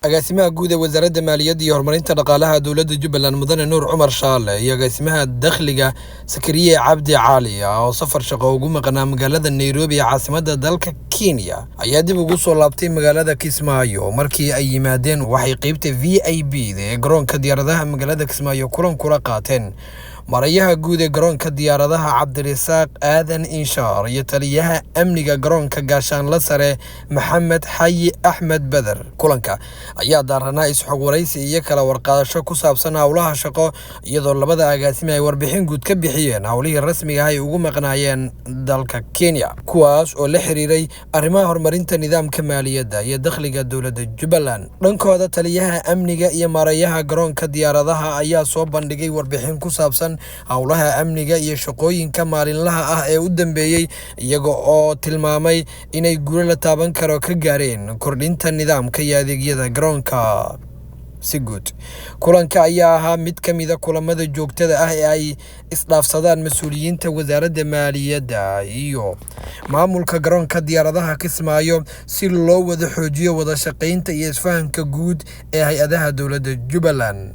Agaasimaha guud ee Wasaaradda Maaliyadda iyo Horumarinta Dhaqaalaha Dowladda Jubbaland, Mudane Nuur Cumar Shaale, iyo agaasimaha dakhliga Sakariye Cabdi Cali oo safar shaqo ugu maqnaa magaalada Nairobi ee caasimadda dalka Kenya ayaa dib ugu soo laabtay magaalada Kismaayo. Markii ay yimaadeen, waxay qeybta VIP da ee garoonka diyaaradaha magaalada Kismaayo kulan kula qaateen marayaha guud ee garoonka diyaaradaha Cabdirasaaq Aadan Inshaar iyo taliyaha amniga garoonka Gaashaanle Sare Maxamed Xayi Axmed Beder. Kulanka ayaa daaranaa is-xog waraysi iyo kala warqaadasho ku saabsan howlaha shaqo, iyadoo labada agaasime ay warbixin guud ka bixiyeen howlihii rasmiga ah ay ugu maqnaayeen dalka Kenya, kuwaas oo la xiriiray arrimaha horumarinta nidaamka maaliyadda iyo dakhliga dowladda Jubbaland. Dhankooda, taliyaha amniga iyo maarayaha garoonka diyaaradaha ayaa soo bandhigay warbixin ku saabsan howlaha amniga iyo shaqooyinka maalinlaha ah ee u dambeeyey, iyaga oo tilmaamay inay guulo la taaban karo ka gaareen kordhinta nidaamka iyo adeegyada garoonka si guud. Kulanka ayaa ahaa mid ka mid a kulamada joogtada ah ee ay isdhaafsadaan mas-uuliyiinta wasaaradda maaliyadda iyo maamulka garoonka diyaaradaha Kismaayo si loo wada xoojiyo wada shaqaynta iyo isfahanka guud ee hay-adaha dowladda Jubbaland.